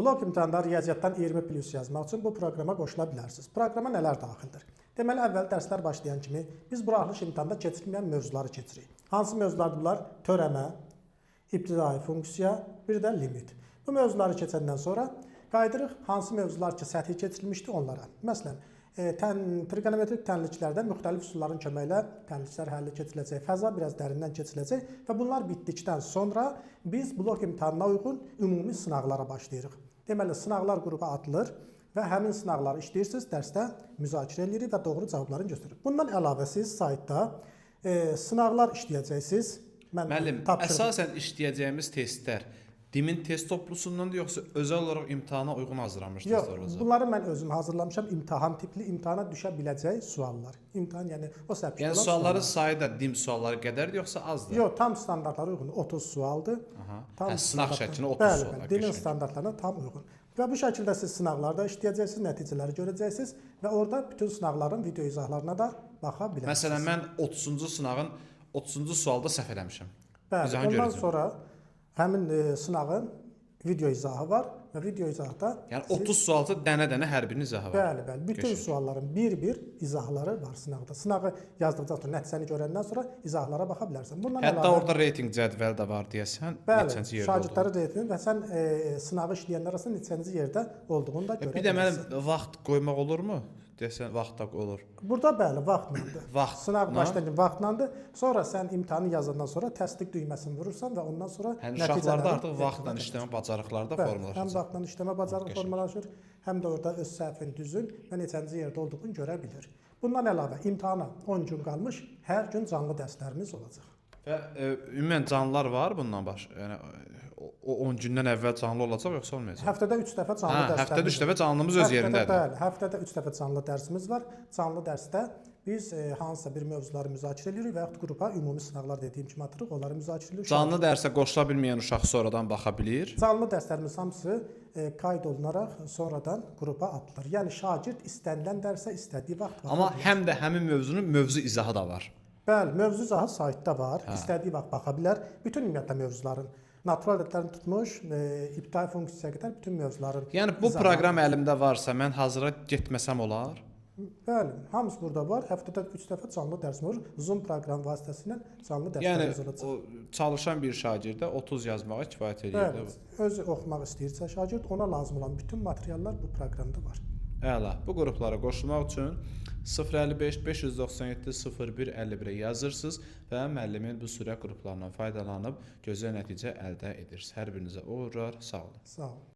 Blok imtahanında riyaziyyatdan 20 plus yazmaq üçün bu proqrama qoşula bilərsiniz. Proqrama nələr daxildir? Deməli, əvvəl dərslər başlayan kimi biz buraxılış imtahanda keçirilməyən mövzuları keçirik. Hansı mövzulardır bunlar? Törəmə, ibtidai funksiya, bir də limit. Bu mövzuları keçəndən sonra qayıdırıq hansı mövzular ki səthi keçirilmişdi onlara. Məsələn, trigonometrik tənliklərdə müxtəlif üsulların köməyi ilə tənliklər həlli keçiriləcək, fəza biraz dərindən keçiriləcək və bunlar bitdikdən sonra biz blok imtahanına uyğun ümumi sınaqlara başlayırıq. Deməli, sınaqlar qrupa atılır və həmin sınaqları işləyirsiniz, dərsdə müzakirə eləyirik və doğru cavablarını göstəririk. Bundan əlavə siz saytda sınaqlar işləyəcəksiniz. Mən Müəllim, tapşırıq- əsasən işləyəcəyimiz testlər DİM-in test toplusundandır yoxsa özəl olaraq imtahana uyğun hazırlanmış Yox, testlər olacaq? bunları mən özüm hazırlamışam. İmtahan tipli, imtahana düşə biləcək suallar. İmtahan, yəni o səpkidə Yəni olan sualların suallar. sayı da DİM sualları qədərdir yoxsa azdır? Yox, tam standartlara uyğun 30 sualdır. Aha. Tam Hə, sınaq standartlara- şəklinə 30 Bəli, suallar. bəli, DİM-in Qəşəng. standartlarına tam uyğun. Və bu şəkildə siz sınaqlarda işləyəcəksiniz, nəticələri görəcəksiniz və orada bütün sınaqların video izahlarına da baxa bilərsiniz. Məsələn, mən 30-cu sınağın 30-cu sualda səhv eləmişəm. Bəli, İzahını ondan görəcəm. sonra həmin sınağın video izahı var və video izahda Yəni 30 sualda dənə-dənə hər birinin izahı var. Bəli, bəli. Bütün Qəşəng. sualların bir-bir izahları var sınaqda. Sınağı yazdıqdan sonra, nəticəni görəndən sonra izahlara baxa bilərsən. Bundan Hətta əlavə orada reytinq cədvəli də var deyəsən, bəli, neçənci yerdə olduğunu. şagirdləri reytinqi və sən sınağı işləyənlər arasında neçənci yerdə olduğunu da görə Bir də bilərsən. mənim vaxt qoymaq olurmu? Deyəsən vaxt da olur. Burada bəli, vaxtlandır. Vaxtla. Sınaq başlayan vaxtlandır. Sonra sən imtahanı yazandan sonra təsdiq düyməsini vurursan və ondan sonra Yəni uşaqlarda nəticələri artıq vaxtla ekrana işləmə bacarıqları da Bəli, həm formalaşacaq. vaxtla işləmə bacarığı Qəşəng. formalaşır, həm də orada öz səhvini düzün və neçənci yerdə olduğunu görə bilir. Bundan əlavə imtahana 10 gün qalmış, hər gün canlı dərslərimiz olacaq. Və ümumən canlılar var bundan baş. Yəni o 10 gündən əvvəl canlı olacaq yoxsa olmayacaq? Həftədə 3 dəfə canlı Hə, dərslərimiz. həftədə 3 dəfə canlımız öz Həftədə, yerindədir. Bəli, həftədə 3 dəfə canlı dərsimiz var. Canlı dərsdə biz hansısa bir mövzuları müzakirə edirik və yaxud qrupa ümumi sınaqlar dediyim kimi atırıq, onları müzakirə edirik. Canlı dərsə qoşula bilməyən uşaq sonradan baxa bilir. Canlı dərslərimiz hamısı qayd olunaraq sonradan qrupa atılır. Yəni şagird istənilən dərsə istədiyi vaxt baxa Amma bilir. həm də həmin mövzunun mövzu izahı da var. Bəli, mövzu izahı saytda var. İstədiyi vaxt baxa bilər. Bütün ümumiyyətlə mövzuların natural ədədlərini tutmuş, ibtidai funksiyaya qədər bütün mövzuların Yəni bu izahı- proqram əlimdə varsa, mən hazıra getməsəm olar? Bəli, hamısı burada var. Həftədə 3 dəfə canlı dərs olur. Zoom proqramı vasitəsilə canlı Yəni dərslərimiz olacaq. o çalışan bir şagirdə 30 yazmağa kifayət eləyir də Bəli, bu. özü oxumaq istəyirsə şagird, ona lazım olan bütün materiallar bu proqramda var. Əla. Bu qruplara qoşulmaq üçün 055 597 01 51-ə yazırsınız və müəllimin bu sürə qruplarından faydalanıb gözəl nəticə əldə edirsiniz. Hər birinizə uğurlar, sağ olun. Sağ olun.